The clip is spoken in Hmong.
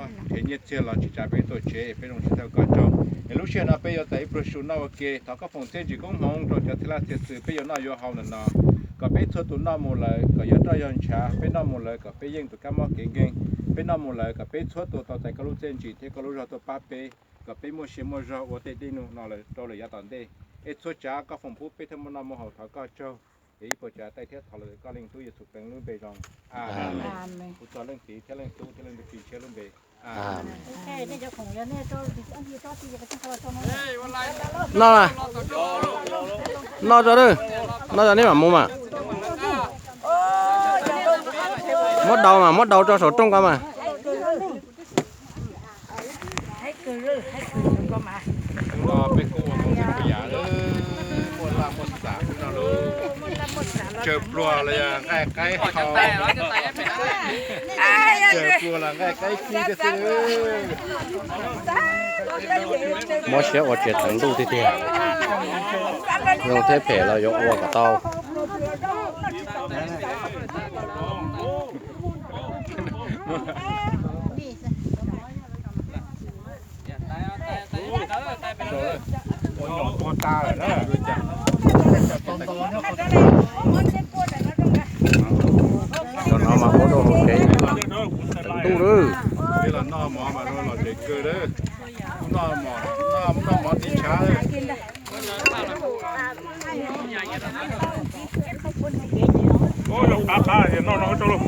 nrhiav nyiaj txiag los tsis tsa peb tuaj tsev, peb zoo siab thov koj tsaug. Es lub sij hawm no peb yuav tawm ib pluag su noj ua ke, thov koj foom txiaj ntsim koob hmoov rau cov thij laj txhia xwm peb yuav noj yuav haus ntawm no, kom peb txhua tus noj mus lawm kom yog roj yog ntshav, peb noj mus lawm kom peb yeej tus kab mob kev nkeeg, peb noj mus lawm kom peb txhua tus tau txais koj lub txiaj ntsim thiab koj lub zog tuaj pab peb, kom peb muaj sia muaj zog ua tej dej num no lawm rau lawm yav tom ntej. Es txhua tsav koj foom pub peb thiaj muaj noj muaj haus, thov koj tsaug. Es ib puas tsav taij thiab thov los ntawm koj Leej Tub Yexus Pleev lub npe zoo. Amees. Kuv txog Leej Txiv thiab Leej Tub thiab Leej Ntuj Plig Ntshiab lub npe. Noj, noj tso, noj tso nej mam mus mas. Muab daus mas, muab daus tso saum rooj ko mas. Hnub no peb kuj ua ntau tsav tsav yam, muaj laj muaj xam no lauj. Tsawg pluag los yog nqaij qaib hau, tsawg pluag los nqaij qaib fij thiab xwb. Mob siab ua tsiav teev ntuj tiag tiag. Zoo thiab phem los yuav ua kom tau. Cov no mas ua rau hauv tsev teev ntuj lawm. Los noj mov mas los tsev kawg lawm. Noj mov, noj mov tiv tshav. Ua zoo qab qab noj no tso lauj.